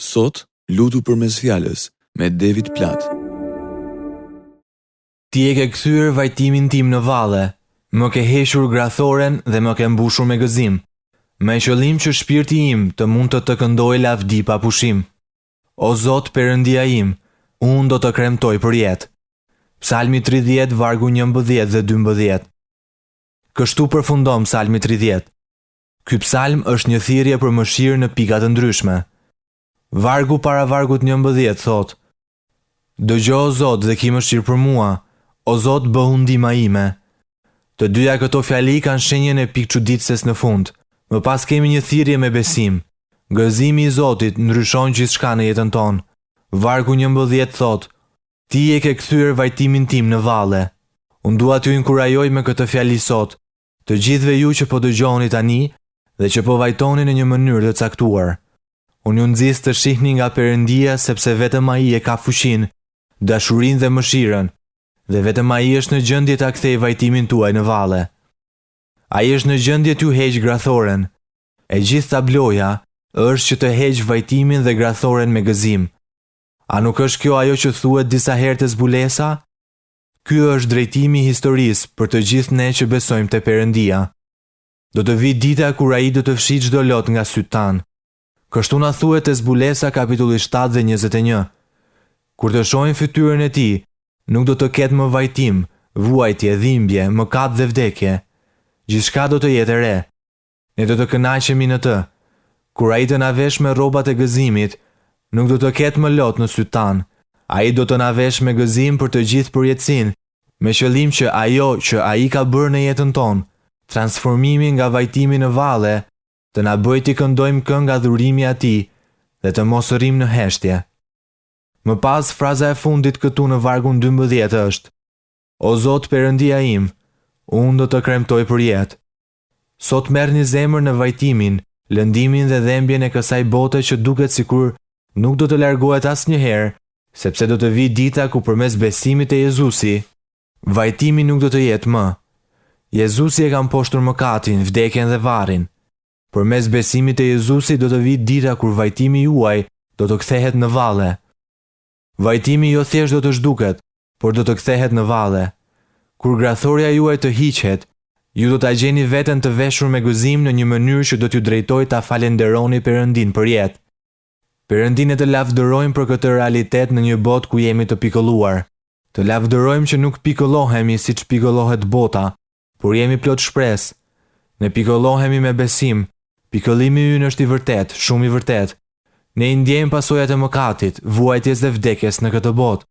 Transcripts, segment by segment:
Sot, lutu përmes fjalës me David Platt. Ti e ke kthyer vajtimin tim në valle, më ke hequr grathoren dhe më ke mbushur me gëzim, me qëllim që shpirti im të mund të të këndojë lavdi pa pushim. O Zot, Perëndia im, unë do të kremtoj përjetë. Psalmi 30, vargu 11 dhe 12. Kështu përfundon Psalmi 30. Ky psalm është një thirrje për mëshirë në pika të ndryshme. Vargu para vargut 11 thotë: Dëgjo o Zot dhe ki mëshirë për mua, o Zot bëhu ndihma ime. Të dyja këto fjali kanë shenjën e pikëçuditëses në fund. Më pas kemi një thirrje me besim. Gëzimi i Zotit ndryshon gjithçka në jetën tonë. Vargu 11 thotë: Ti e ke kthyer vajtimin tim në valle. Unë dua t'ju inkurajoj me këtë fjali sot, Të gjithëve ju që po dëgjoni tani dhe që po vajtoni në një mënyrë të caktuar. Unë ju nxis të shihni nga Perëndia sepse vetëm Ai e ka fuqinë, dashurinë dhe mëshirën, dhe vetëm Ai është në gjendje ta kthejë vajtimin tuaj në valle. Ai është në gjendje t'ju heqë grathoren. E gjithë tabloja është që të heqë vajtimin dhe grathoren me gëzim. A nuk është kjo ajo që thuhet disa herë te zbulesa? Ky është drejtimi i historisë për të gjithë ne që besojmë te Perëndia. Do të vijë dita kur Ai do të fshijë çdo lot nga sytë tanë. Kështu na thuhet te Zbulesa kapitulli 7 dhe 21. Kur të shohim fytyrën e Tij, nuk do të ketë më vajtim, vuajtje, dhimbje, mëkat dhe vdekje. Gjithçka do të jetë e re. Ne do të kënaqemi në të. Kur ai të na veshë me rrobat e gëzimit, nuk do të ketë më lot në sytë tanë. Ai do të na veshë me gëzim për të gjithë përjetësinë, me qëllim që ajo që ai ka bërë në jetën tonë, transformimi nga vajtimi në valle, të na bëjë t'i këndojmë këngë adhurimi atij dhe të mos rrimë në heshtje. Më pas, fraza e fundit këtu në vargun 12 është: O Zot Perëndia im, unë do të kremtoj përjetë. Sot merrni zemër në vajtimin, lëndimin dhe dhembjen e kësaj bote që duket sikur nuk do të largohet asnjëherë, sepse do të vijë dita ku përmes besimit te Jezusi, vajtimi nuk do të jetë më. Jezusi e ka mposhtur mëkatin, vdekjen dhe varrin. Përmes besimit te Jezusi do të vijë dita kur vajtimi juaj do të kthehet në valle. Vajtimi jo thjesht do të zhduket, por do të kthehet në valle. Kur grathorja juaj të hiqet, ju do ta gjeni veten të veshur me gëzim në një mënyrë që do t'ju drejtojë ta falënderoni Perëndinë përjetë. Perëndi ne të lavdërojmë për këtë realitet në një botë ku jemi të pikëlluar. Të lavdërojmë që nuk pikëllohemi siç pikëllohet bota, por jemi plot shpresë. Ne pikëllohemi me besim. Pikëllimi ynë është i vërtetë, shumë i vërtetë. Ne i ndjejmë pasojat e mëkatit, vuajtjes dhe vdekjes në këtë botë.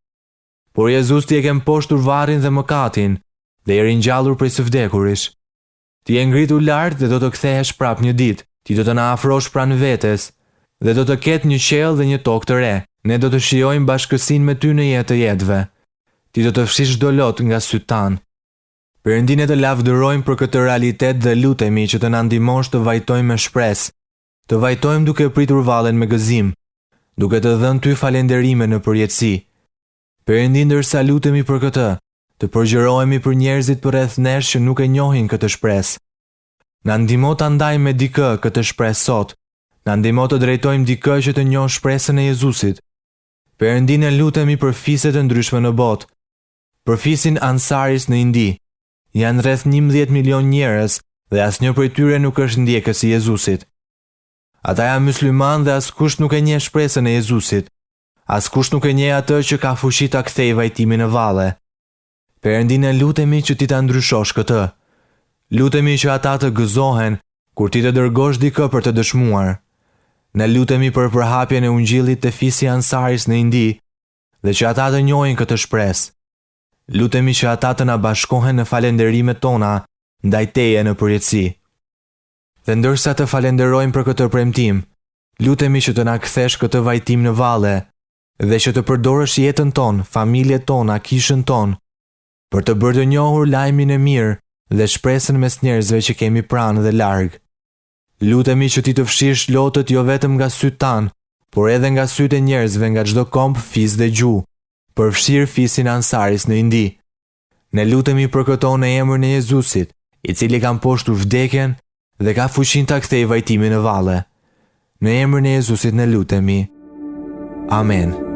Por Jezus ti e ke mposhtur varrin dhe mëkatin dhe je ringjallur prej së vdekurish. Ti je ngritur lart dhe do të kthehesh prapë një ditë. Ti do të na afrosh pranë vetes dhe do të ketë një qiell dhe një tokë të re. Ne do të shijojmë bashkësinë me ty në jetë të jetëve. Ti do të fshish çdo lot nga sytë tanë. Perëndi ne të lavdërojmë për këtë realitet dhe lutemi që të na ndihmosh të vajtojmë me shpresë, të vajtojmë duke pritur vallen me gëzim, duke të dhënë ty falënderime në përjetësi. Perëndi ndërsa lutemi për këtë, të përgjërohemi për njerëzit përreth nesh që nuk e njohin këtë shpresë. Na ndihmo ta ndajmë me dikë këtë shpresë sot. Na ndihmo të drejtojmë dikë që të njohë shpresën e Jezusit. Perëndi ne lutemi për fise të ndryshme në botë. Për fisin Ansaris në Indi, janë rreth 11 milionë njerëz dhe asnjë prej tyre nuk është ndjekës i Jezusit. Ata janë myslimanë dhe askush nuk e njeh shpresën e Jezusit. Askush nuk e njeh atë që ka fuqi ta kthejë vajtimin në valle. Perëndi ne lutemi që ti ta ndryshosh këtë. Lutemi që ata të gëzohen kur ti të dërgosh dikë për të dëshmuar. Ne lutemi për përhapjen e ungjillit te fisi Ansaris në Indi dhe që ata të njohin këtë shpresë. Lutemi që ata të na bashkohen në falënderimet tona ndaj teje në përjetësi. Dhe ndërsa të falënderojmë për këtë premtim, lutemi që të na kthesh këtë vajtim në valle dhe që të përdorësh jetën tonë, familjet tona, kishën tonë, për të bërë të njohur lajmin e mirë dhe shpresën mes njerëzve që kemi pranë dhe larg. Lutemi që ti të fshish lotët jo vetëm nga sytë tanë, por edhe nga sytë e njerëzve nga çdo komb, fis dhe gjuhë, përfshirë fisin Ansaris në Indi. Ne lutemi për këto në emrin e Jezusit, i cili ka mposhtur vdekjen dhe ka fuqinë ta kthejë vajtimin në valle. Në emrin e Jezusit ne lutemi. Amen.